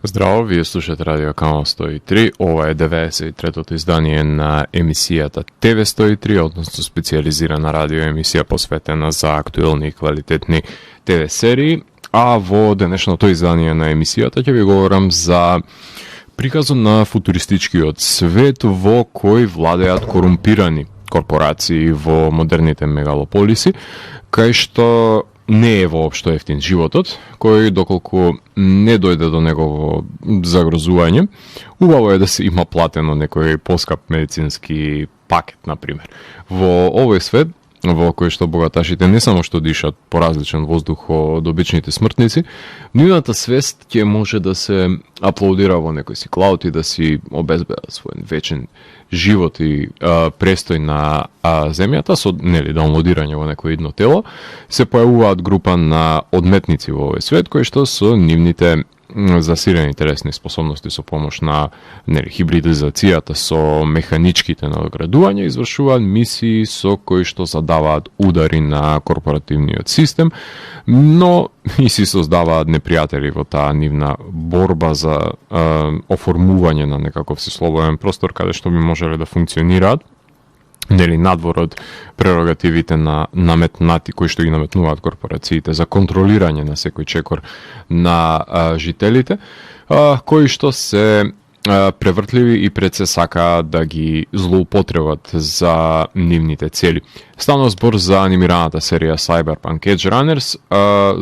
Здраво, вие слушате Радио Канал 103, ова е 93-тото издание на емисијата ТВ 103, односно специализирана радио емисија посветена за актуелни и квалитетни ТВ серии, а во денешното издание на емисијата ќе ви говорам за приказот на футуристичкиот свет во кој владеат корумпирани корпорации во модерните мегалополиси, кај што не е воопшто ефтин животот, кој доколку не дојде до негово загрозување, убаво е да се има платено некој поскап медицински пакет, например. Во овој свет, во кој што богаташите не само што дишат поразличен воздух од обичните смртници, нивната свест ќе може да се аплаудира во некој си клауд и да си обезбедат свој вечен живот и престој на земјата со даунлодирање во некој идно тело, се појавуваат група на одметници во овој свет кои што со нивните засилени телесни способности со помош на хибридизацијата со механичките надоградувања извршуваат мисии со кои што задаваат удари на корпоративниот систем, но и си создаваат непријатели во таа нивна борба за оформување на некаков си слободен простор каде што би можеле да функционираат надвор од прерогативите на наметнати кои што ги наметнуваат корпорациите за контролирање на секој чекор на жителите, кои што се превртливи и пред се сакаат да ги злоупотребат за нивните цели. Станува збор за анимираната серија Cyberpunk Edge Runners,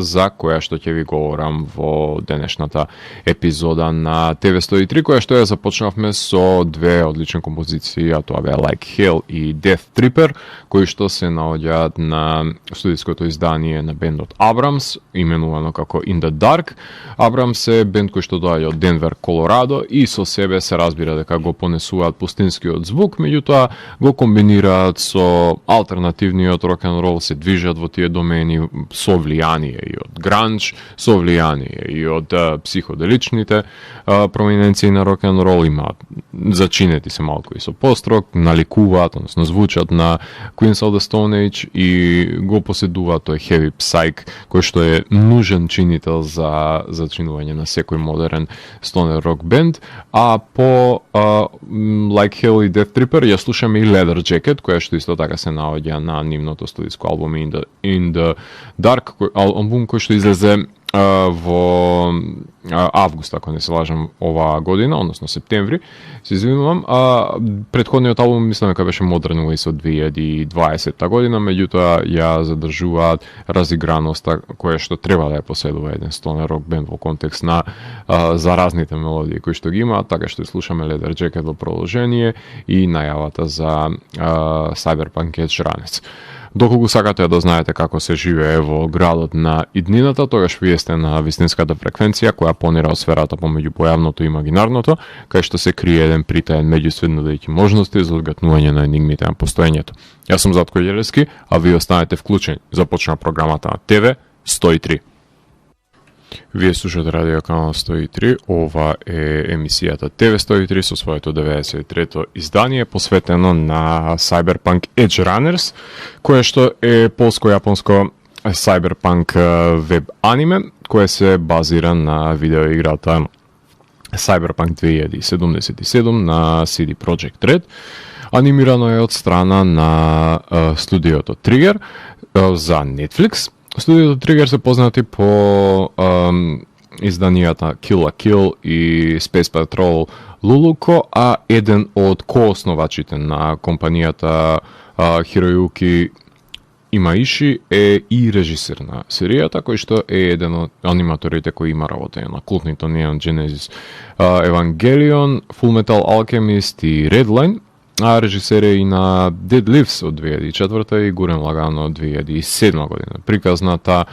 за која што ќе ви говорам во денешната епизода на ТВ 103, која што ја започнавме со две одлични композиции, а тоа беа Like Hell и Death Tripper, кои што се наоѓаат на студиското издание на бендот Abrams, именувано како In the Dark. Abrams е бенд кој што доаѓа од Денвер, Колорадо и со себе се разбира дека го понесуваат пустинскиот звук, меѓутоа го комбинираат со алтернативниот рок-н-рол, се движат во тие домени со влијание и од гранж, со влијание и од психоделичните проминенции на рок-н-рол, имаат зачинети се малку и со построк, наликуваат, односно звучат на Queens of the Stone Age и го поседуваат тој heavy psych кој што е нужен чинител за зачинување на секој модерен stoner rock бенд, а по Like Hell и Death Tripper ја слушаме и Leather Jacket, која што исто така се наоѓа на нивното студиско албум In the Dark, албум кој што излезе во август, ако не се лажам, оваа година, односно септември, се извинувам. Предходниот албум мислам дека беше Modern Ways од 2020 година, меѓутоа ја задржуваат разиграноста која што треба да ја поседува еден stoner rock бенд во контекст на заразните мелодии кои што ги имаат, така што слушаме Leather Jacket во продолжение и најавата за Cyberpunk Edge Runners. Доколку сакате да знаете како се живее во градот на иднината, тогаш вие сте на вистинската фреквенција која понира од сферата помеѓу појавното и имагинарното, кај што се крие еден притаен меѓусвет нудејќи можности за одгатнување на енигмите на постоењето. Јас сум Затко Јелевски, а вие останете вклучени. Започна програмата на ТВ 103. Вие слушате Радио Канал 103, ова е емисијата ТВ 103 со своето 93-то издание посветено на Cyberpunk Edge Runners, кое што е полско-јапонско Cyberpunk веб аниме, кое се базира на видеоиграта Cyberpunk 2077 на CD Projekt Red. Анимирано е од страна на студиото Trigger за Netflix. Студиото Trigger се познати по изданијата Kill la Kill и Space Patrol Luluko, а еден од коосновачите на компанијата Hiroyuki Imaishi е и режисер на серијата, кој што е еден од аниматорите кои има работење на култните Neon Genesis Evangelion, Fullmetal Alchemist и Redline, а режисер е и на Dead Leaves од 2004 и Гурен Лаган од 2007 година. Приказната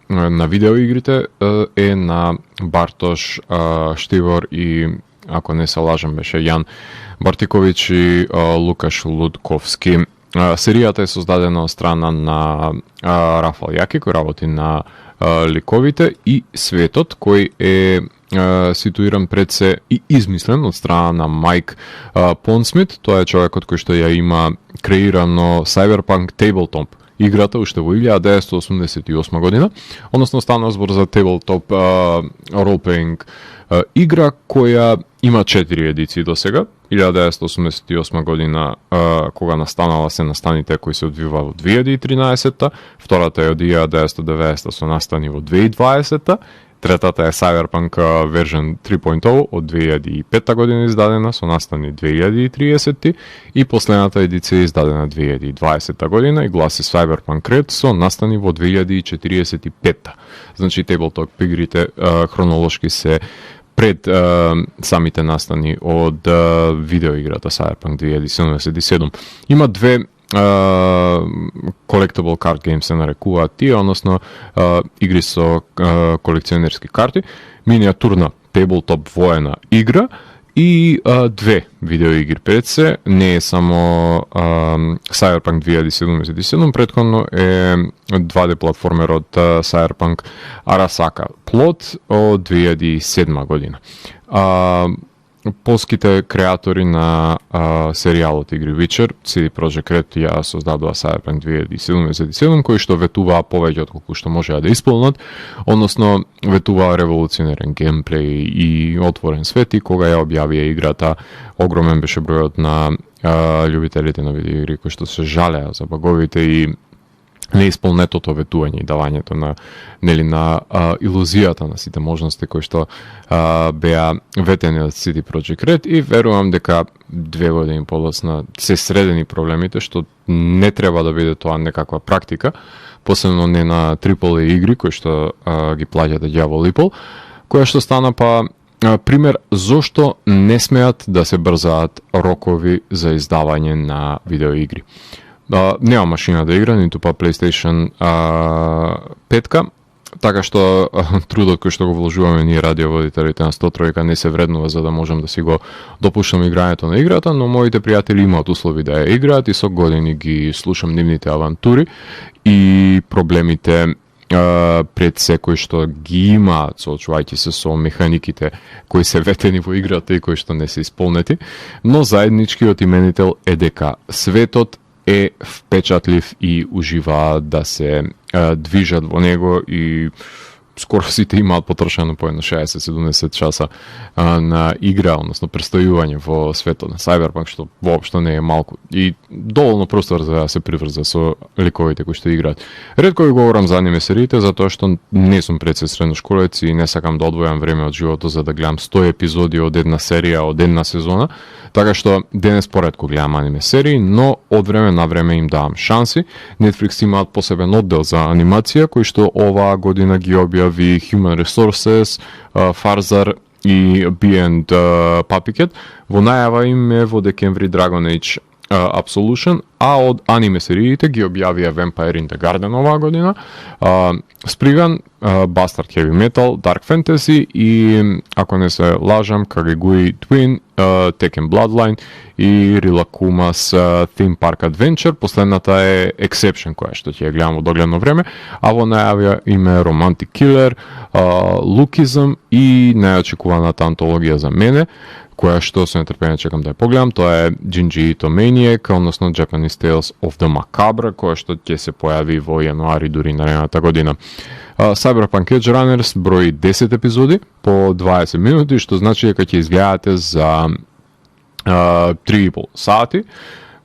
на видеоигрите е на Бартош Штивор и, ако не се лажам, беше Јан Бартиковиќ и Лукаш Лудковски. Серијата е создадена од страна на Рафал Јаки, кој работи на ликовите, и светот кој е ситуиран пред се и измислен од страна на Майк Понсмит. Тоа е човекот кој што ја има креирано Cyberpunk Tabletop играта уште во 1988 година, односно станува збор за таблтоп role-playing игра која има 4 едиции до сега. 1988 година кога настанала се настаните кои се одвива во 2013-та, втората е од 1990 со настани во 2020-та, третата е Cyberpunk version 3.0 од 2005 година издадена со настани 2030 и последната едиција издадена 2020 година и гласи Cyberpunk Red со настани во 2045. Значи таблтоп игрите хронолошки се пред самите настани од видеоиграта Cyberpunk 2077. Има две collectible card games се нарекуваат тие, односно игри со колекционерски карти, миниатурна таблтоп воена игра и две видеоигри пред се, не е само Cyberpunk 2077, претходно е 2D платформер од Cyberpunk Arasaka Plot од 2007 година. Полските креатори на серијалот игри Witcher, CD Projekt Red, ја создадува Cyberpunk 2077, кои што ветуваа повеќе од колку што можеа да исполнат, односно ветуваа револуционерен геймплей и отворен свет, и кога ја објавија играта, огромен беше бројот на љубителите на видеоигри кои што се жалеа за баговите и неисполнетото ветување и давањето на илузијата на сите можности кои што беа ветени од CD Projekt Red, и верувам дека 2 години подоцна се средени проблемите, што не треба да биде тоа некаква практика, посебно не на AAA игри кои што ги плаќате ѓавол и пол, која што стана пример зошто не смеат да се брзаат рокови за издавање на видеоигри. Нема машина да игра, ниту PlayStation 5, така што трудот кој што го вложуваме ние радиоводителите на 103 не се вреднува за да можам да си го допуштам играњето на играта, но моите пријатели имаат услови да ја играат и со години ги слушам нивните авантури и проблемите пред секој што ги имаат, соочувајќи се со механиките кои се ветени во играта и кои што не се исполнети, но заедничкиот именител е дека светот е впечатлив и уживаат да се движат во него и скоро сите имаат потрошено по 60-70 часа на игра, односно престојување во светот на Cyberpunk, што воопшто не е малку и доволно простор за да се приврза со ликовите кои што играат. Ретко ви говорам за аниме сериите, затоа што не сум пред средношколец и не сакам да одвојам време од животот за да гледам 100 епизоди од една серија, од една сезона, така што денес поретко гледам аниме серии, но од време на време им давам шанси. Netflix имаат посебен оддел за анимација, кој што оваа година ги објави Human Resources, Farzar и Beyond Puppycat. Во најава им е во декември Dragon Age Absolution, а од аниме сериите ги објавија Vampire in the Garden оваа година, Spriggan, Bastard Heavy Metal, Dark Fantasy и, ако не се лажам, Kagegui Twin, Tekken Bloodline и Rilakuma's Theme Park Adventure. Последната е Exception, која што ќе ја гледам во догледно време, а во најавија им е Romantic Killer, Lookism и најочекуваната антологија за мене, која што со нетрпение чекам да ја погледам, тоа е Junji Ito Maniac, односно Japanese Tales of the Macabre, која што ќе се појави во јануари дури наредната година. Cyberpunk Edge Runners брои 10 епизоди по 20 минути, што значи дека ќе изгледате за 3,5 сати.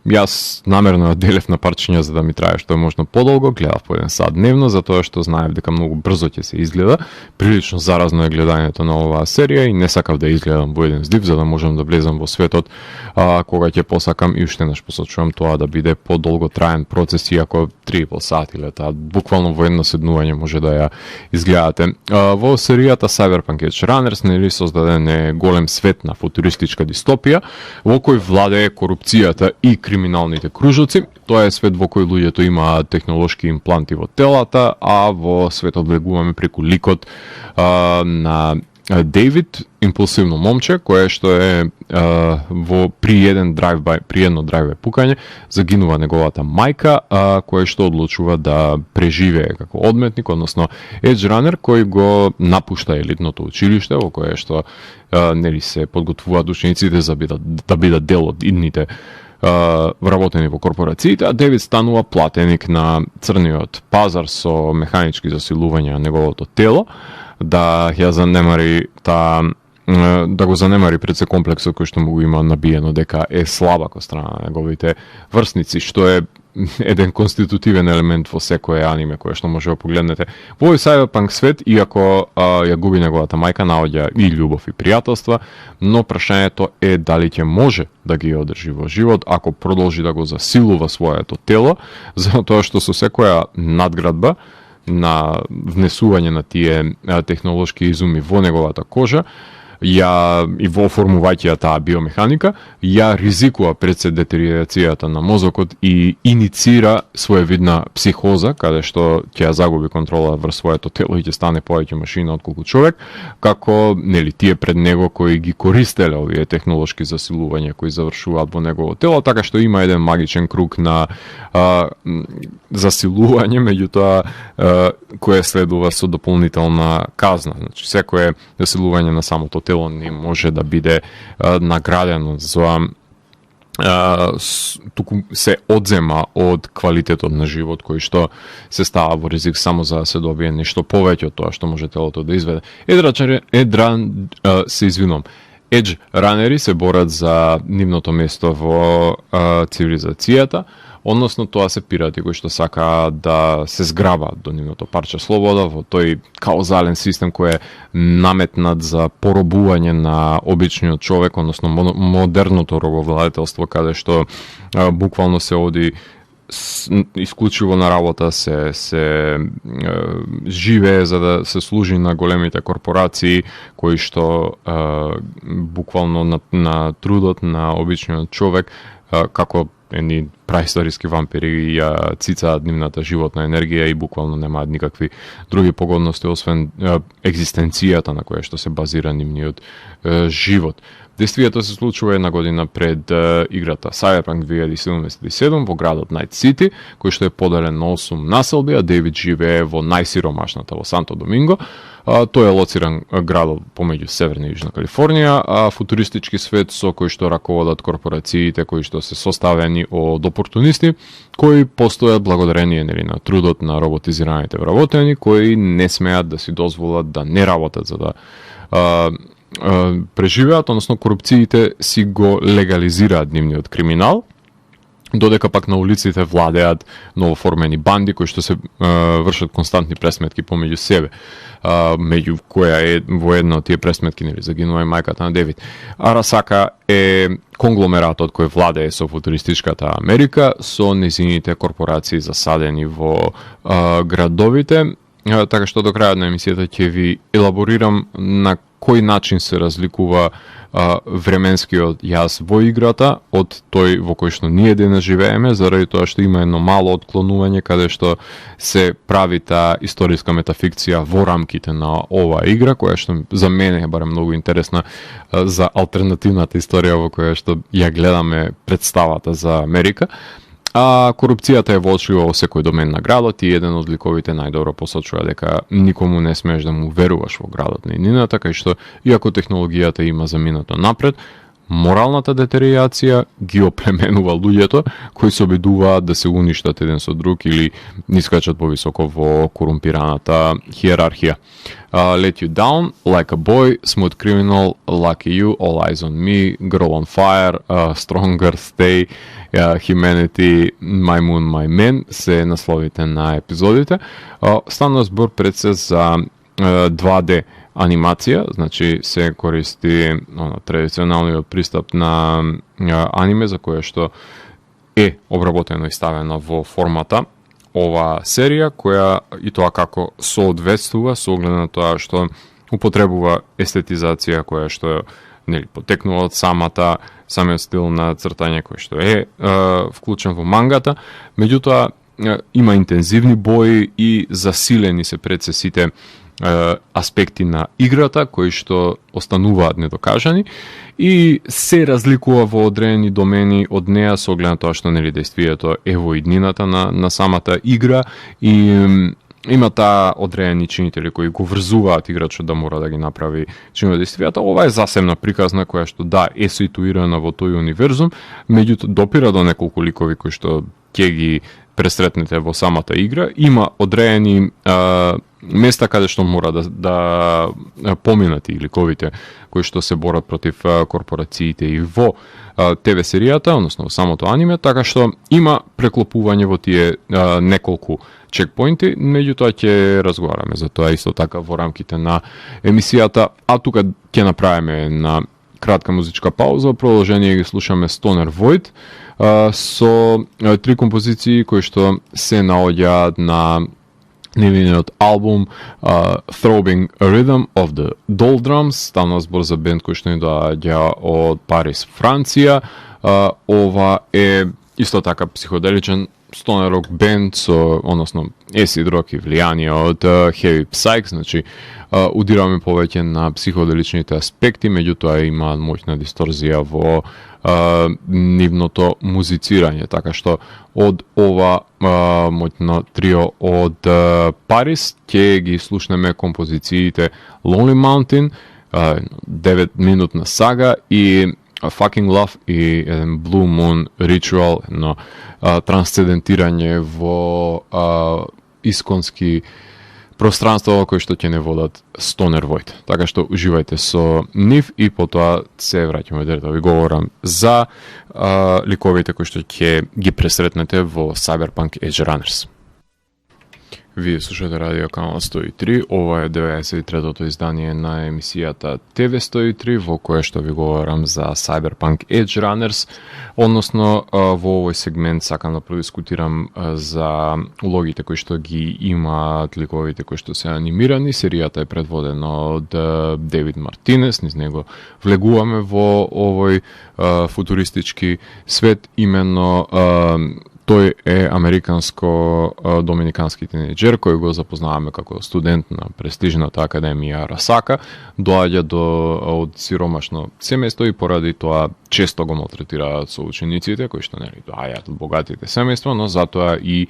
Јас намерно делев на парчиња за да ми трае што е можно подолго, гледав по 1 сат дневно, затоа што знаев дека многу брзо ќе се изгледа. Прилично заразно е гледањето на оваа серија и не сакав да изгледам во еден здив за да можам да влезам во светот кога ќе посакам, и уште еднаш посочувам тоа да биде подолго траен процес, иако 3,5 сати летаат, буквално во едно седнување може да ја изгледате. Во серијата Cyberpunk Edge Runners нели создаден е голем свет на футуристичка дистопија во кој владее корупцијата и криминалните кружоци. Тоа е свет во кој луѓето имаат технолошки импланти во телата, а во светот влегуваме преку ликот на Дейвид, импулсивно момче, кое што е при едно драйв-бај пукање, загинува неговата мајка, кое што одлучува да преживее како одметник, односно Edge Runner, кој го напушта елитното училиште, во кое што нели се подготвуваат учениците за да бидат дел од идните вработени во корпорациите, а Девид станува платеник на црниот пазар со механички засилување на неговото тело, да ја занемари да го занемари пред се комплексот кој што му го има набиено дека е слаба кон страна на неговите врсници, што е еден конститутивен елемент во секое аниме кое што може да погледнете. Во овој Cyberpunk свет, иако ја губи неговата мајка, наоѓа и љубов и пријателства, но прашањето е дали ќе може да ги одржи во живот ако продолжи да го засилува своето тело, затоа што со секоја надградба на внесување на тие технолошки изуми во неговата кожа, и во формувајќи таа биомеханика, ја ризикува пред се детериорацијата на мозокот и иницира своевидна психоза, каде што ќе ја загуби контрола врз своето тело и ќе стане повеќе машина отколку човек, како нели тие пред него кои ги користеле овие технолошки засилувања кои завршуваат во негово тело, така што има еден магичен круг на засилување, меѓутоа кое следува со дополнителна казна. Значи секое засилување на самото тело не може да биде наградено за туку се одзема од квалитетот на живот кој што се става во ризик само за да се добие нешто повеќе од тоа што може телото да изведе. Едж ранери се борат за нивното место во цивилизацијата, односно тоа се пирати кои што сакаат да се зграбаат до нивното парче слобода во тој каузален систем кој е наметнат за поробување на обичниот човек, односно модерното робовладетелство, каде што буквално се оди исклучиво на работа, се живее за да се служи на големите корпорации кои што буквално на трудот на обичниот човек како едни праисториски вампири ја цицаат нивната животна енергија и буквално немаат никакви други погодности освен екзистенцијата на која што се базира нивниот живот. Действието се случува една година пред играта Cyberpunk 2077 во градот Night City, кој што е поделен на 8 населби, а Дейвид живее во најсиромашната во Санто Доминго. Тој е лоциран градот помеѓу Северна и Јужна Калифорнија, а футуристички свет со кој што раководат корпорациите кои што се составени од опортунисти, кои постојат благодарение на трудот на роботизираните вработени, кои не смеат да си дозволат да не работат за да преживеат, односно корупциите си го легализираат нивниот криминал, додека пак на улиците владеат новоформени банди кои што се вршат константни пресметки помеѓу себе, меѓу која е во една од тие пресметки загинува и мајката на Девид. Арасака е конгломератот кој владее со футуристичката Америка, со незините корпорации засадени во градовите, така што до крајот на емисијата ќе ви елаборирам на кој начин се разликува временскиот јас во играта од тој во кој што ние денес живееме, заради тоа што има едно мало отклонување каде што се прави таа историска метафикција во рамките на оваа игра, која што за мене е барем многу интересна за алтернативната историја во која што ја гледаме представата за Америка. А корупцијата е вочлива во секој домен на градот и еден од ликовите најдобро посочува дека никому не смееш да му веруваш во градот на иднината, кај што иако технологијата има заминато напред, моралната детериација ги оплеменува луѓето кои се обидуваат да се уништат еден со друг или нискачат повисоко во корумпираната хиерархија. Let you down, like a boy, smooth criminal, lucky you, all eyes on me, girl on fire, stronger, stay, humanity, my moon, my man, се насловите на епизодите. Станува збор пред се за 2D анимација, значи се користи традиционалниот пристап на аниме за кое што е обработено и ставено во формата ова серија, која и тоа како соодветствува со оглед на тоа што употребува естетизација која што потекнува од самиот стил на цртање кој што е вклучен во мангата, меѓутоа има интензивни бои и засилени се пред се сите аспекти на играта кои што остануваат недокажани и се разликува во одредени домени од неа со оглед на тоа што действието е во иднината на самата игра и има таа одредени чинители кои го врзуваат играчот да мора да ги направи чинови действијата. Ова е засебна приказна која што е ситуирана во тој универзум, меѓутоа допира до неколку ликови кои што ќе ги пресретнете во самата игра. Има одредени места каде што мора да поминат и ликовите кои што се борат против корпорациите и во ТВ серијата, односно во самото аниме, така што има преклопување во тие неколку чекпоинти, меѓутоа ќе разговараме за тоа исто така во рамките на емисијата, а тука ќе направиме една кратка музичка пауза, продолжение ги слушаме Stoner Void со три композиции кои што се наоѓаат на нивниот албум Throbbing Rhythm of the Doldrums. Стана збор за бенд кој што ни доаѓа од Париз, Франција. Ова е исто така психоделичен стонер рок бенд со, односно, acid rock и влијание од heavy psych, значи удираме повеќе на психоделичните аспекти, меѓутоа има моќна дисторзија во нивното музицирање, така што од ова моќно трио од Париз ќе ги слушнеме композициите Lonely Mountain, 9 минутна сага и Fucking Love и Blue Moon Ritual, но трансцендентирање во исконски пространство кои што ќе не водат Stoner Void. Така што уживајте со нив и потоа се враќаме да ви говорам за ликовите кои што ќе ги пресретнете во Cyberpunk Edge Runners. Вие слушате Радио Канал 103, ова е 93-тото издание на емисијата ТВ 103, во кое што ви говорам за Cyberpunk Edge Runners, односно во овој сегмент сакам да продискутирам за улогите кои што ги имаат ликовите кои што се анимирани. Серијата е предводена од Девид Мартинес, низ него влегуваме во овој футуристички свет, именно тој е американско-доминикански тинејџер кој го запознаваме како студент на престижната академија Расака, доаѓа од сиромашно семејство и поради тоа често го малтретираат со учениците кои што нели доаѓаат од богатите семејства, но затоа и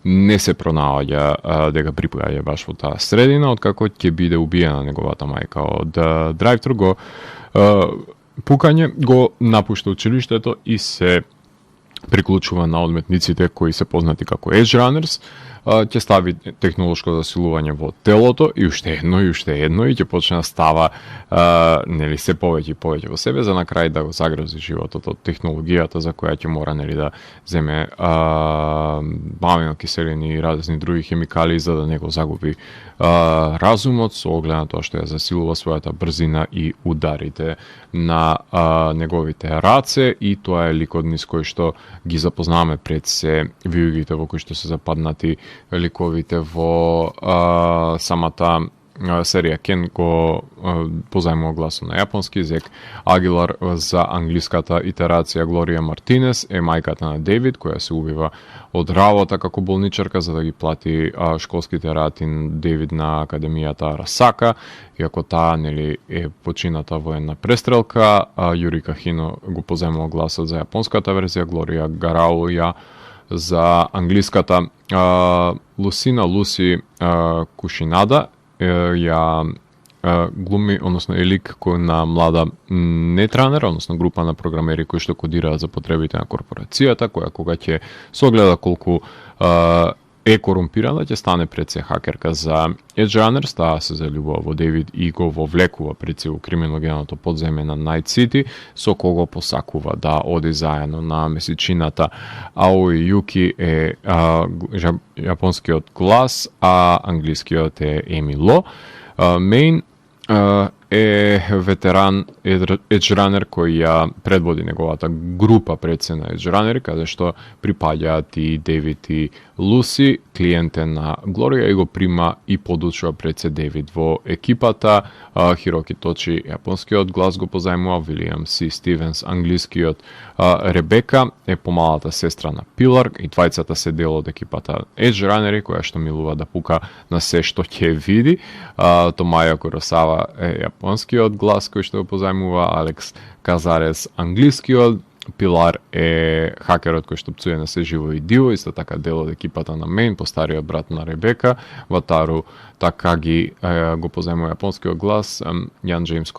не се пронаоѓа дека припаѓа баш во таа средина, откако ќе биде убиена неговата мајка од драйвтрук, го пукање, го напушта училиштето и се приклучува на одметниците кои се познати како Edge Runners, ќе стави технолошко засилување во телото и уште едно и ќе почне да става нели се повеќе и повеќе во себе, за на крај да го загрози животот од технологијата за која ќе мора нели да земе аминокиселини и разни други хемикали за да не го загуби разумот, со оглед на тоа што ја засилува својата брзина и ударите на неговите раце, и тоа е ликот низ кој што ги запознаваме пред се виугите во кои што се западнати ликовите во самата серија. Кен го позајмува гласот на јапонски език, Агилар за англиската итерација, Глорија Мартинес е мајката на Дейвид, која се убива од работа како болничарка за да ги плати школските рати Дейвид на академијата Расака, иако таа нели е почината во една престрелка. Јурика Хино го позајмува гласот за јапонската верзија, Глорија Гарауја за англиската. Луси Кушинада ја глуми, односно е лик кој на млада нетранер, односно група на програмери кои што кодираат за потребите на корпорацијата, која кога ќе согледа колку е корумпирана, ќе стане пред се хакерка за Edge Runners, таа се заљубува во Дейвид и го вовлекува пред се у криминогеното подземе на Найт Сити, со кого посакува да оди заедно на месечината. Аои Јуки е јапонскиот глас, а англискиот е Еми Ло. Мейн е ветеран Edge Runner кој ја предводи неговата група пред се на Edge Runner, каде што припаѓаат и Дейвид и Луси, клиенте на Глорија, и го прима и подучува пред се Дейвид во екипата. Хироки Точи јапонскиот глас го позајмува, Вилијам Си Стивенс англискиот. Ребека е помалата сестра на Пилар, и двајцата се дел од екипата Edge Runner, која што милува да пука на се што ќе види. Томаја Куросава е јапонскиот глас кој што го позајмува, Алекс Казарес англискиот. Пилар е хакерот кој што пцуе на се живо и диво, исто така дел од екипата на Мейн, постариот брат на Ребека. Ватару Такаги го позајмува јапонскиот глас, Јан Джеймс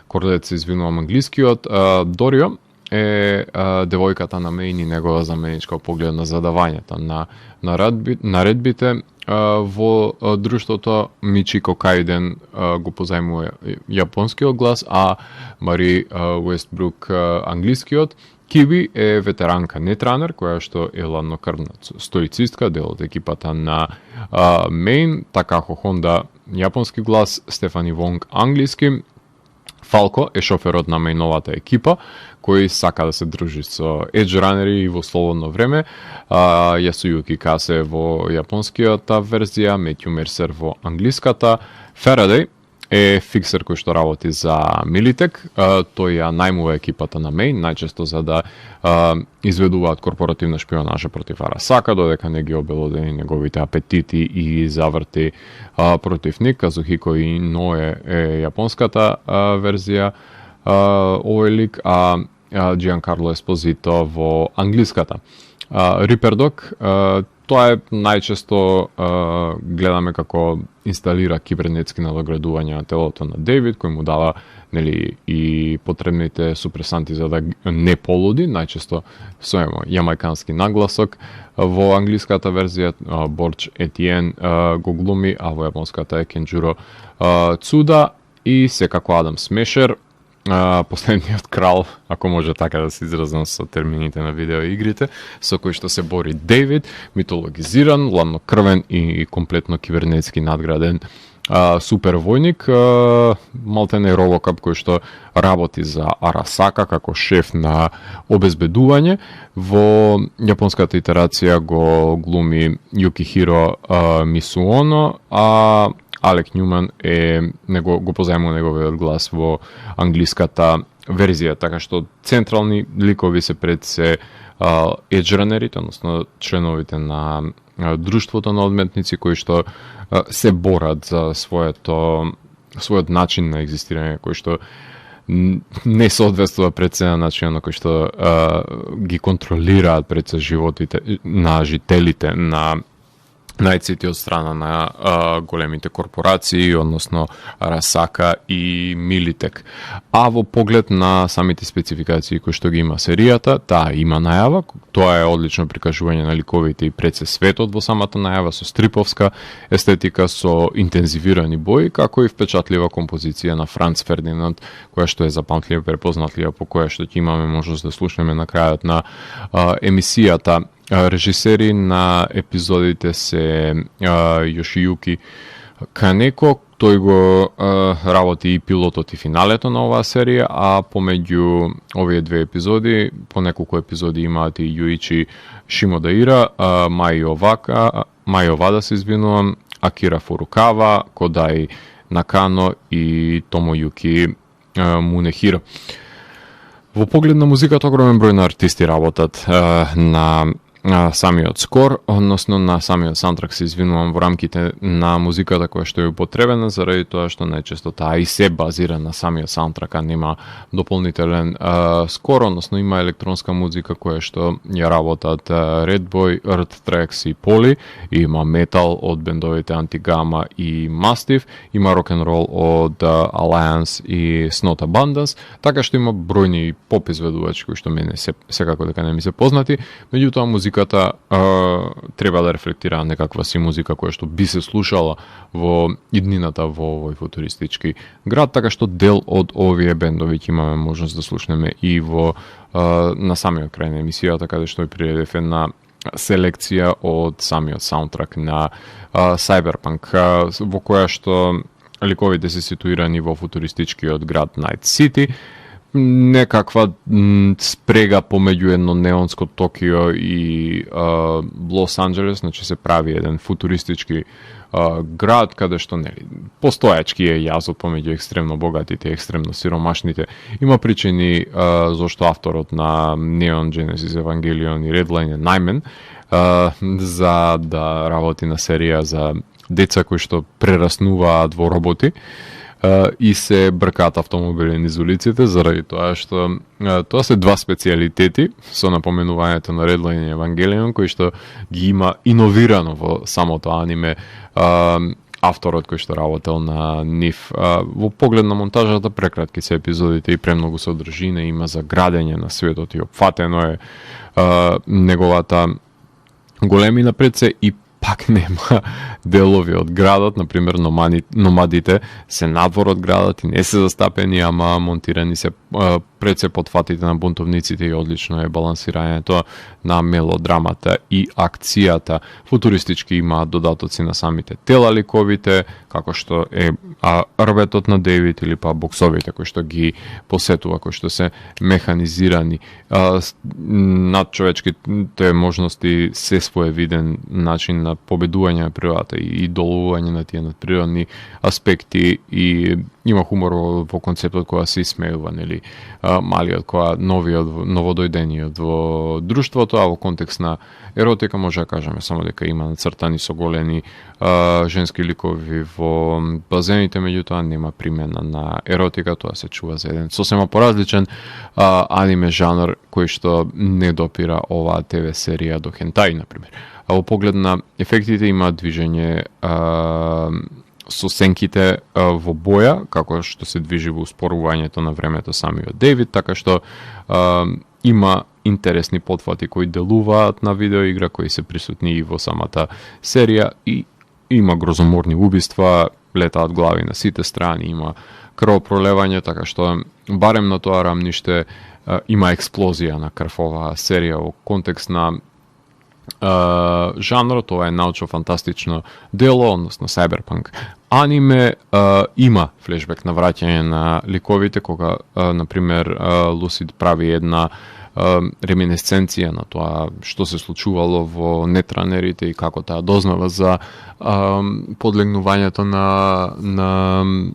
Кордет се извинувам англискиот, Дорио е девојката на Мейн и негова заменичка поглед на задавањата на наредбите во друштвото. Мичико Кајден го позајмува јапонскиот глас, а Мари Уестбрук англискиот. Киби е ветеранка нетранер, која што е ладнокрвна стоицистка, дел од екипата на Мейн. Такахо Хонда јапонски глас, Стефани Вонг англиски. Фалко е шоферот на Мейновата екипа, кој сака да се дружи со Edge ранери во слободно време. Јасујуки Касе во јапонскијата верзија, Метју Мерсер во англиската. Фарадеј е фиксер кој што работи за Милитек. Тој ја најмува екипата на Мейн, најчесто за да изведуваат корпоративна шпионажа против Арасака, додека не ги обелодени неговите апетити и заврти против ник. Казухико Иное е јапонската верзија овој лик, а Джианкарло Еспозито во англиската. Рипердок, тоа е најчесто гледаме како инсталира кибернетски надоградувања на телото на Дейвид, кој му дава и потребните супресанти за да не полуди, најчесто со јамајкански нагласок. Во англиската верзија Борч Етиен го глуми, а во јапонската е Кенџуро Цуда и секако Адам Смешер, последниот крал, ако може така да се изразам со термините на видеоигрите, со кој што се бори Дейвид, митологизиран, ладнокрвен и комплетно кибернетски надграден супер војник, малтене Робокап кој што работи за Арасака како шеф на обезбедување. Во јапонската итерација го глуми Јукихиро Мисуоно, а Алек Њуман го позајмува неговиот глас во англиската верзија, така што централни ликови се пред се еджранерите, односно членовите на друштвото на одметници кои што се борат за својот начин на екзистирање, кој што не соодветствува пред се на начинот на кој што ги контролираат пред се животите на жителите на најците од страна на големите корпорации, односно Арасака и Милитек. А во поглед на самите спецификации кои што ги има серијата, таа има најава, тоа е одлично прикажување на ликовите и пред се светот во самата најава, со стриповска естетика, со интензивирани бои, како и впечатлива композиција на Франц Фердинанд, која што е запамтлива, препознатлива, по која што ќе имаме можност да слушнеме на крајот на емисијата. Режисери на епизодите се Јошијуки Канеко, тој го работи и пилотот и финалето на оваа серија, а помеѓу овие две епизоди, по неколку епизоди имаат и Јуичи Шимодаира, Мајо Вада се извинувам, Акира Фурукава, Кодај Накано и Томојуки Мунехиро. Во поглед на музиката, огромен број на артисти работат на самиот скор, односно на самиот саундтрак, се извинувам, во рамките на музиката која што е употребена, заради тоа што најчесто таа и се базира на самиот саундтрак, а нема дополнителен скор, односно има електронска музика која што ја работат Redboy, Earth Tracks и Poly, има метал од бендовите Antigama и Mastiff, има рок-н-рол од Alliance и Snot Abundance, така што има бројни поп изведувачи кои што мене секако дека не ми се познати, меѓутоа музиката треба да рефлектира некаква си музика која што би се слушала во иднината во овој футуристички град, така што дел од овие бендови ќе имаме можност да слушнеме и на самиот крај на емисијата, каде што е приредев една селекција од самиот саундтрак на Cyberpunk, во која што ликовите се ситуирани во футуристичкиот град Night City, некаква спрега помеѓу едно неонско Токио и Лос Анџелес, значи се прави еден футуристички град каде што постојачки е јазот помеѓу екстремно богатите и екстремно сиромашните. Има причини зашто авторот на Neon Genesis Evangelion и Redline е најмен за да работи на серија за деца кои што прераснуваат во роботи. и се бркаат автомобили низ улиците, заради тоа што тоа се два специјалитети со напоменувањето на Redline и Evangelion, кои што ги има иновирано во самото аниме авторот кој што работел на нив. Во поглед на монтажата, прекратки се епизодите и премногу содржина има за градење на светот и опфатено е неговата големина пред се и пак нема делови од градот, например номадите се надвор од градот и не се застапени, ама монтирани се пред се потфатите на бунтовниците и одлично е балансирањето на мелодрамата и акцијата. Футуристички има додатоци на самите тела ликовите, како што е рветот на Дейвид или па боксовите кои што ги посетува, кои што се механизирани. Надчовечките можности се своевиден начин на победување на природата и доловување на тие надприродни аспекти и има хумор во концептот која се исмејува, нели, малиот која новодојдениот во друштвото, а во контекст на еротика може да кажеме само дека има нацртани соголени женски ликови во базените, меѓутоа нема примена на еротика, тоа се чува за еден сосема поразличен аниме жанр кој што не допира оваа ТВ серија до хентаи, например. А во поглед на ефектите има движење со сенките во боја, како што се движи во успорувањето на времето самиот Дейвид, така што има интересни потфати кои делуваат на видеоигра, кои се присутни и во самата серија и има грозоморни убиства, летаат глави на сите страни, има крвопролевање, така што барем на тоа рамниште има експлозија на крв оваа серија во контекст на жанрот. Ова е научно-фантастично дело, односно cyberpunk аниме. Има флешбек на враќање на ликовите, кога, например, Лусид прави една реминесценција на тоа што се случувало во нетранерите и како таа дознава за подлегнувањето на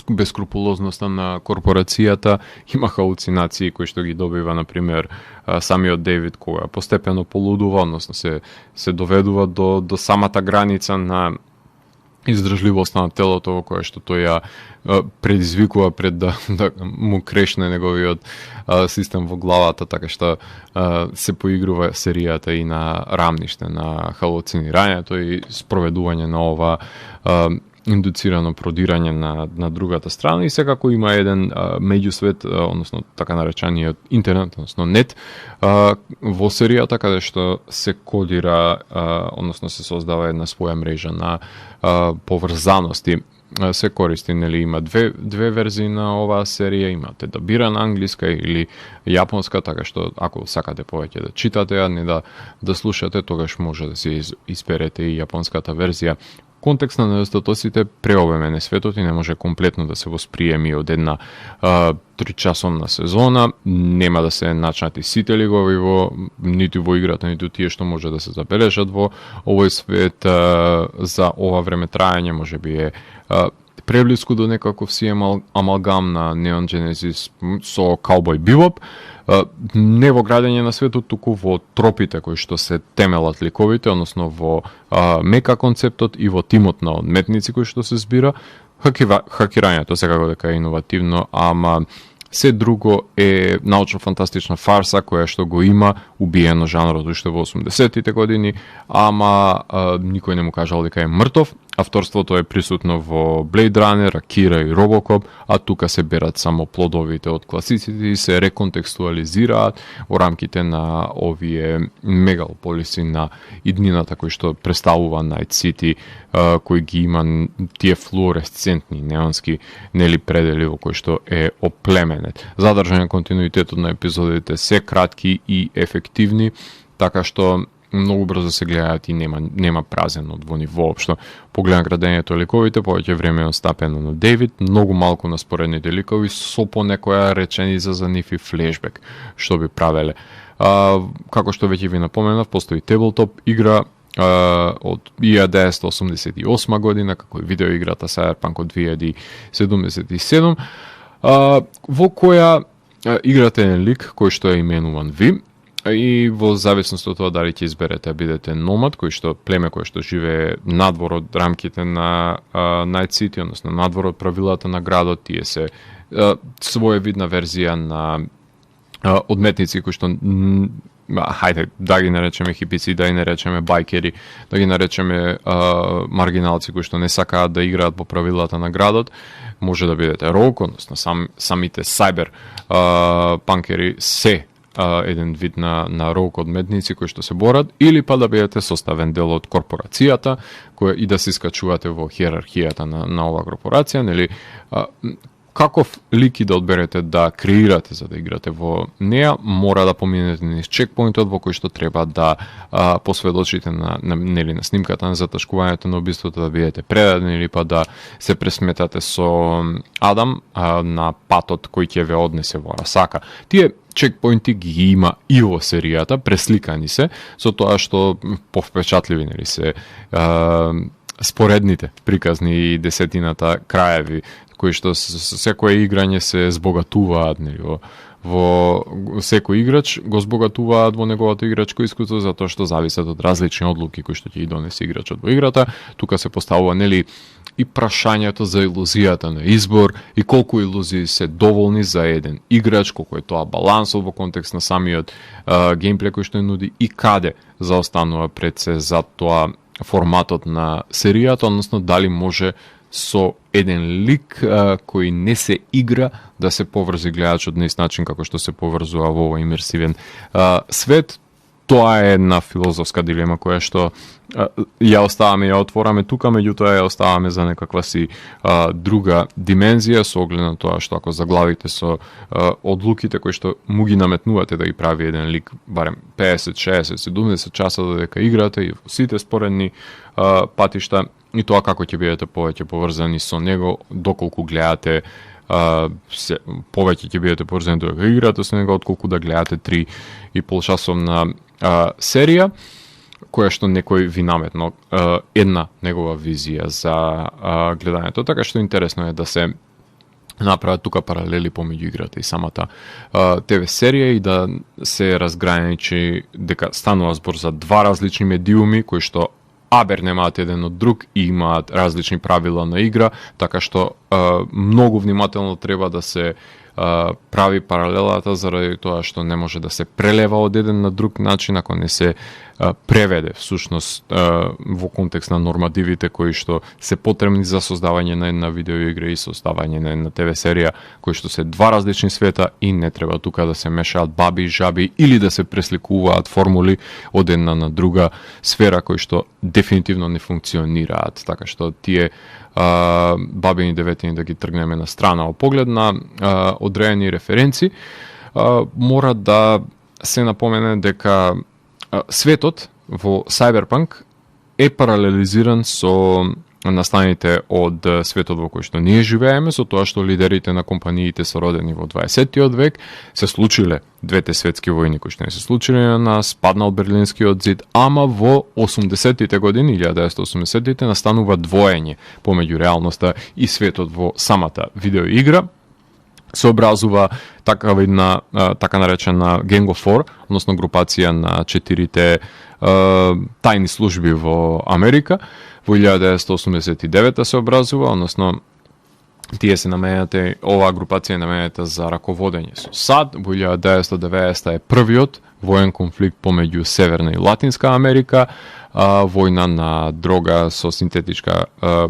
бескрупулозноста на корпорацијата. Има халуцинации кои што ги добива, например, самиот Дейвид, кога постепено полудува, односно се доведува до самата граница на издржливост на телото, во кое што тој ја предизвикува пред да му крешне неговиот систем во главата, така што се поигрува серијата и на рамниште на халуцинирањето и спроведување на ова индуцирано продирање на другата страна и секако има еден меѓусвет, односно така наречениот интернет, односно нет, во серијата каде што се кодира, односно се создава една своја мрежа на поврзаности. Се користи, нели, има две верзии на оваа серија, имате дабирана англиска или јапонска, така што ако сакате повеќе да читате, а не да слушате, тогаш може да се изберете и јапонската верзија. Контекст на недостатоците преобемен е светот и не може комплетно да се восприеми од една 3-часовна сезона. Нема да се начнати сите лигови ниту во играта, ниту тие што може да се забележат во овој свет за ова време трајање, може би е преблиску до некаков си амалгам на Neon Genesis со Cowboy Bebop. Не во градење на светот, туку во тропите кои што се темелат ликовите, односно во мека концептот и во тимот на одметници кои што се збира. Хакирањето секако дека е иновативно, ама се друго е научно-фантастична фарса која што го има убиено жанрот уште во 80-тите години, ама никој не му кажал дека е мртов. Авторството е присутно во Blade Runner, Акира и Robocop, а тука се берат само плодовите од класиците и се реконтекстуализираат во рамките на овие мегалполиси на иднината кои што представува Night City, кои ги има тие флуоресцентни неонски нели предели во кои што е оплеменет. Задржан е континуитетот на епизодите, се кратки и ефективни, така што многу брзо се гледаат и нема празен одвони воопшто. Погледам градењето ликовите, повеќе време е остапено на Дейвид, многу малку на споредните ликови, со по некоја реченица за нив и флешбек, што би правеле. Како што веќе ви напоменав, постои Tabletop игра од 1988 година, како и видеоиграта Cyberpunk од 2077, во која играте еден лик кој што е именуван Ви, И во зависност од тоа дали ќе изберете да бидете номад, племе кој што живее надвор од рамките на Night City, односно надвор од правилата на градот, тие се своевидна верзија на одметници кои што хајде да ги наречеме хипици, да ги наречеме байкери, да ги наречеме маргиналци кои што не сакаат да играат по правилата на градот. Може да бидете рок, односно самите сайбер панкери се еден вид на рок одметници кои што се борат, или па да бидете составен дел од корпорацијата, која и да се искачувате во хиерархијата на оваа корпорација, нели? Каков лик и да одберете да креирате за да играте во неа, мора да поминете низ чекпоинтот во кој што треба да посведочите на снимката на заташкувањето на убиството, да бидете предадени или па да се пресметате со Адам на патот кој ќе ве однесе во Арасака. Тие чекпоинти ги има и во серијата, пресликани се, со тоа што повпечатливи нели се споредните приказни и десетината краеви кои што секое играње се збогатуваат, нели, во секој играч го збогатуваат во неговото играчко искуство, затоа што зависат од различни одлуки кои што ќе ги донесе играчот во играта. Тука се поставува, нели, и прашањето за илузијата на избор и колку илузии се доволни за еден играч, колку е тоа балансот во контекст на самиот геймплей кој што нуди и каде заостанува пред се за тоа форматот на серијата, односно дали може со еден лик кој не се игра да се поврзи гледачот на ист начин како што се поврзува во овој имерсивен свет. Тоа е една филозофска дилема која што ја оставаме, ја отвораме тука, меѓутоа ја оставаме за некаква си друга димензија, со оглед на тоа што ако заглавите со одлуките кои што му ги наметнувате да ги прави еден лик барем 50, 60, 70 часа додека играте и во сите споредни патишта, и тоа како ќе бидете повеќе поврзани со него, доколку гледате повеќе ќе бидете поврзани додека играте со него, отколку да гледате 3,5 часовна серија, која што некој ви наметно една негова визија за гледањето. Така што интересно е да се направат тука паралели помеѓу играта и самата ТВ серија и да се разграничи дека станува збор за два различни медиуми кои што абер немаат еден од друг и имаат различни правила на игра, така што многу внимателно треба да се прави паралелата заради тоа што не може да се прелева од еден на друг начин ако не се преведе всушност во контекст на нормативите кои што се потребни за создавање на една видеоигра и создавање на една ТВ серија, кои што се два различни света и не треба тука да се мешаат баби и жаби или да се пресликуваат формули од една на друга сфера кои што дефинитивно не функционираат. Така што тие бабини деветини да ги тргнеме на страна во поглед на одредени референци, мора да се напомене дека светот во Cyberpunk е паралелизиран со настаните од светот во кој што ние живееме, со тоа што лидерите на компаниите се родени во 20-тиот век, се случиле двете светски војни кои што не се случиле на нас, паднал Берлинскиот зид, ама во 80-тите години, 1980-тите, настанува двоење помеѓу реалноста и светот во самата видеоигра. Се образува така наречена Gang of Four, односно групација на 4 тајни служби во Америка. Во 1989 се образува, односно тие се наменете, оваа групација е наменета за раководење со САД. Во 1990 е првиот воен конфликт помеѓу Северна и Латинска Америка, војна на дрога со синтетичка,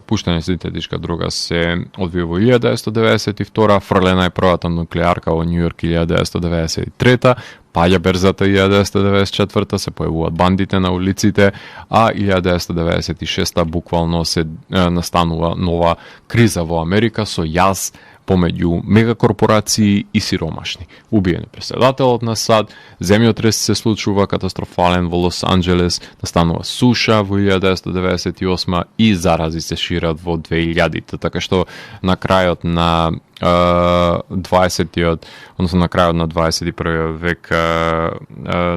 пуштање синтетичка дрога се одвива во 1992, фрлена е првата нуклеарка во Њу Јорк 1993, паѓа берзата 1994, се појавуваат бандите на улиците, а 1996 буквално се настанува нова криза во Америка со јаз помеѓу мегакорпорации и сиромашни. Убиен председателот на САД, земјотрес се случува катастрофален во Лос Анџелес, настанува суша во 1998 и зарази се шират во 2000-те, така што на крајот на 20-тиот, односно на крајот на 21 век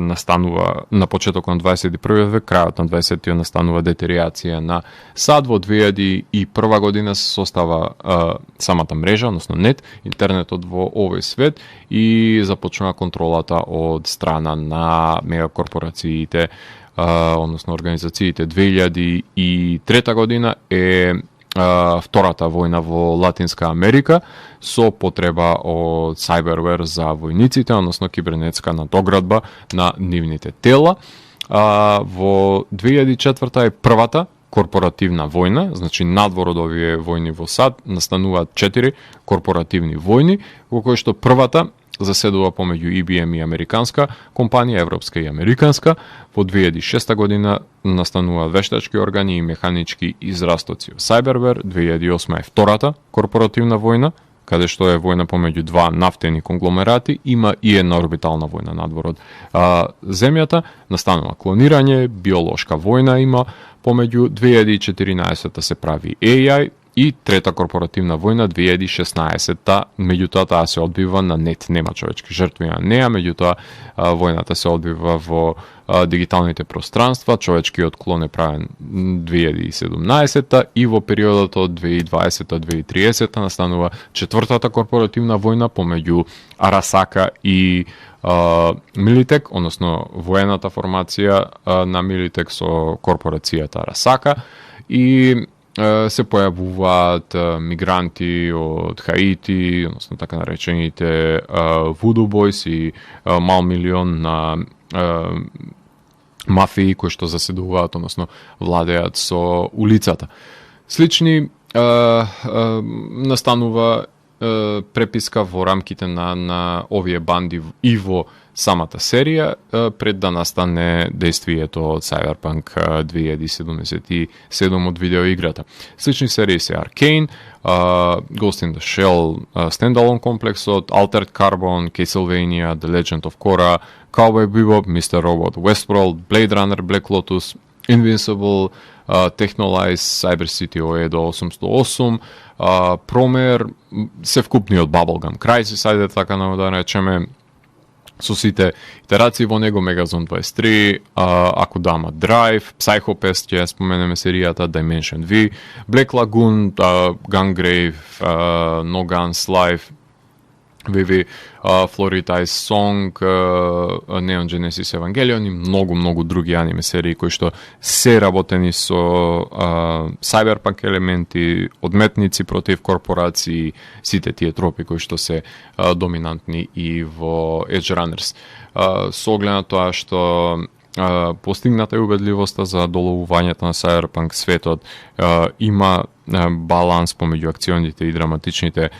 настанува, на почетокот на 21 век, крајот на 20-тиот настанува детеријација на САД. Во 2001 година се состава самата мрежа, односно нет, интернетот во овој свет и започнува контролата од страна на мегакорпорациите, односно организациите. 2003 година е втората војна во Латинска Америка со потреба од cyberware за војниците, односно кибернетска надоградба на нивните тела. Во 2004 е првата корпоративна војна, значи надвор од овие војни во САД настануваат 4 корпоративни војни, во кои што првата заседува помеѓу IBM и американска компанија, европска и американска. Во 2006 година настануваат вештачки органи и механички израстоци. Cyberware 2008 е втората корпоративна војна, каде што е војна помеѓу два нафтени конгломерати, има и една орбитална војна надвор од земјата, настанува клонирање, биолошка војна има помеѓу. 2014 се прави AI и трета корпоративна војна 2016-та, меѓутоа таа се одбива на нет, нема човечки жртви на неа, меѓутоа војната се одбива во дигиталните пространства, човечкиот клон е правен 2017-та и во периодот од 2020-2030 настанува четвртата корпоративна војна помеѓу Арасака и Милитек, односно воената формација на Милитек со корпорацијата Арасака, и се појавуваат мигранти од Хаити, односно така наречените Voodoo Boys и мал милион на мафии кои што заседуваат, односно владеат со улицата. Слични настанува преписка во рамките на овие банди и во самата серија пред да настане действието од Cyberpunk 2077 од видеоиграта. Слични серии се Arcane, Ghost in the Shell Standalone комплексот, Altered Carbon, Castlevania, The Legend of Korra, Cowboy Bebop, Mr. Robot, Westworld, Blade Runner, Black Lotus, Invincible, Technolize, Cyber City OE до 808, Promare, се вкупниот Bubblegum Crisis, ајде така да речеме, со сите итерации во него, Megazone 23, Akudama Drive, Psychopath, ќе споменеме серијата, Dimension V, Black Lagoon, Gungrave, No Guns Life, VV, Floritize Song, Neon Genesis Evangelion и многу други аниме серии кои што се работени со Cyberpunk елементи, одметници против корпорации, сите тие тропи кои што се доминантни и во Edge Runners. Со оглед на тоа што постигната е убедливоста за доловувањето на Cyberpunk светот, има баланс помеѓу акционите и драматичните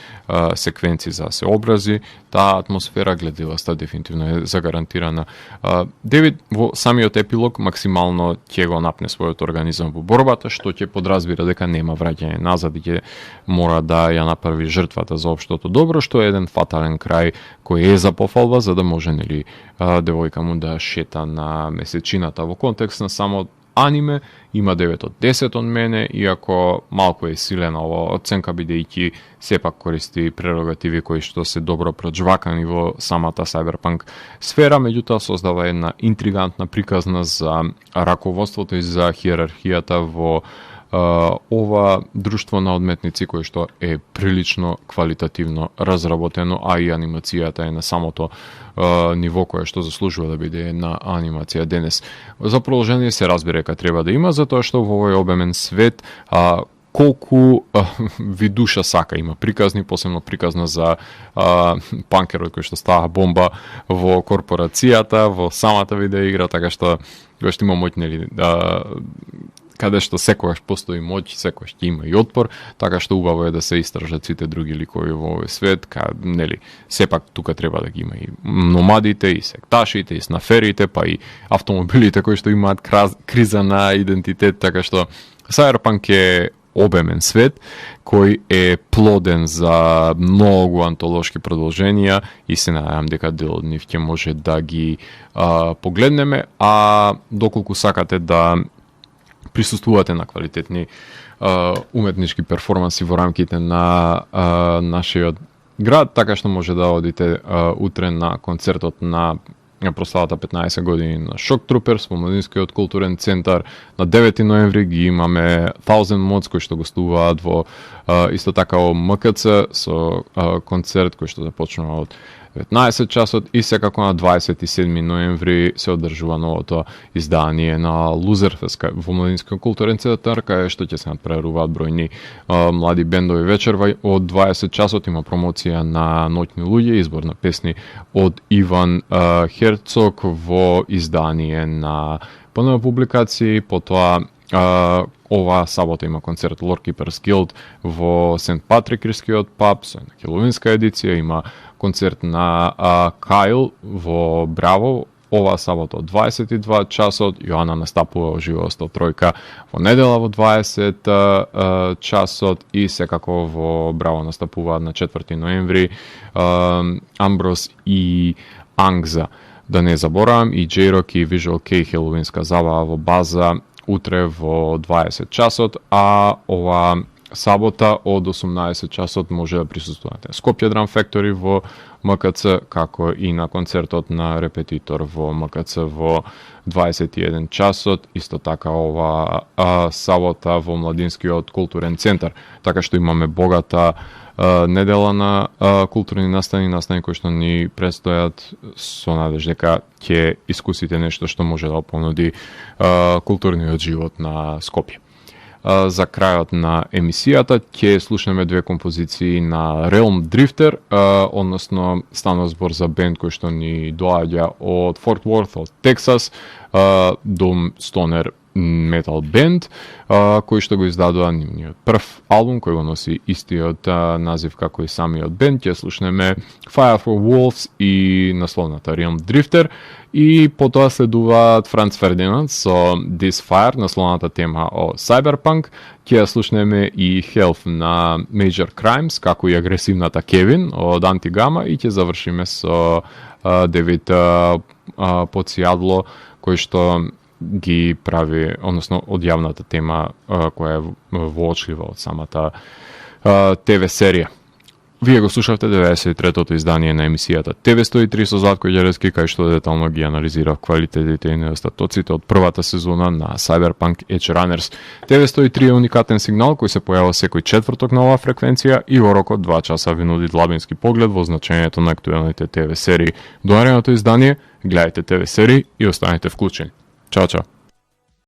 секвенции за се образи, таа атмосфера, гледливоста дефинитивно е загарантирана. Девид во самиот епилог максимално ќе го напне својот организам во борбата, што ќе подразбира дека нема враќање назад и ќе мора да ја направи жртвата за општото добро, што е еден фатален крај кој е за пофалба, за да може нели девојка му да шета на месечината. Во контекст на само аниме има 9 од 10 од мене, иако малку е силена ова оценка, бидејќи сепак користи прерогативи кои што се добро проџвакани во самата Cyberpunk сфера, меѓутоа создава една интригантна приказна за раководството и за хиерархијата во ова друштво на одметници кој што е прилично квалитативно разработено, а и анимацијата е на самото ниво кое што заслужува да биде една анимација денес. За продолжение се разбира дека треба да има, затоа што во овој обемен свет колку ви душа сака има приказни, посебно приказна за панкерот кој што става бомба во корпорацијата, во самата видеоигра, така што има моќ, нели, каде што секогаш постои моќ, секогаш ќе има и отпор, така што убаво е да се истражат сите други ликови во овој свет, нели, сепак тука треба да ги има и номадите, и секташите, и снаферите, па и автомобилите кои што имаат криза на идентитет, така што Cyberpunk е обемен свет кој е плоден за многу антолошки продолженија и се надевам дека дел од нив ќе може да ги погледнеме, а доколку сакате да присуствувате на квалитетни уметнички перформанси во рамките на нашиот град, така што може да одите утре на концертот на прославата 15 години на Shock Troopers во Младинскиот културен центар. На 9 ноември ги имаме Thousand Mods кои што гостуваат во исто така во МКЦ со концерт кој што започнува од 19 часот и секако на 27 ноември се одржува новото издание на Luzerfest во Младинскиот културен центар, кај што ќе се надпреруваат бројни млади бендови вечерва. Од 20 часот има промоција на Ноќни луѓе, избор на песни од Иван Херцог во издание на ПН публикации. Потоа ова сабота има концерт Lord Keepers Guild во Сент Патрикскиот паб со една хеловинска едиција, има концерт на Кайл во Браво ова сабота од 22 часот, Јоана настапува уживо 103 во недела во 20 часот и секако во Браво настапуваат на 4 ноември Амброс и Ангза. Да не заборавам и J-Rock и Visual K хеловинска забава во База утре во 20 часот, а ова сабота од 18 часот може да присуствувате Скопје Drum Factory во МКЦ, како и на концертот на Репетитор во МКЦ во 21 часот, исто така ова сабота во Младинскиот културен центар. Така што имаме богата недела на културни настани кои што ни предстојат, со надеж дека ќе искусите нешто што може да понуди културниот живот на Скопје. За крајот на емисијата ќе слушнеме две композиции на Realm Drifter, односно станува збор за бенд кој што ни доаѓа од Fort Worth, од Тексас, Doom Stoner Metal Band, кој што го издадува нивниот прв албум кој го носи истиот назив како и самиот бенд. Ќе слушнеме Fire for Wolves и насловната Realm Drifter, и потоа следуваат Франц Фердинанд со This Fire, насловната тема о Cyberpunk. Ќе слушнеме и Health на Major Crimes, како и агресивната Kevin од Антигама, и ќе завршиме со Девид Поцијадло, кој што ги прави, односно од јавната тема која е воочлива од самата ТВ серија. Вие го слушавте 93-тото издание на емисијата TV103 со Златко Ѓерески, кај што детално ги анализира квалитетите и недостатоците од првата сезона на Cyberpunk Edge Runners. TV103 е уникатен сигнал кој се појава секој четврток на оваа фреквенција и во рок од 2 часа ви нуди длабински поглед во значењето на актуелните ТВ серии. До наредното издание, гледајте ТВ серии и останете вклучени. Чао, чао!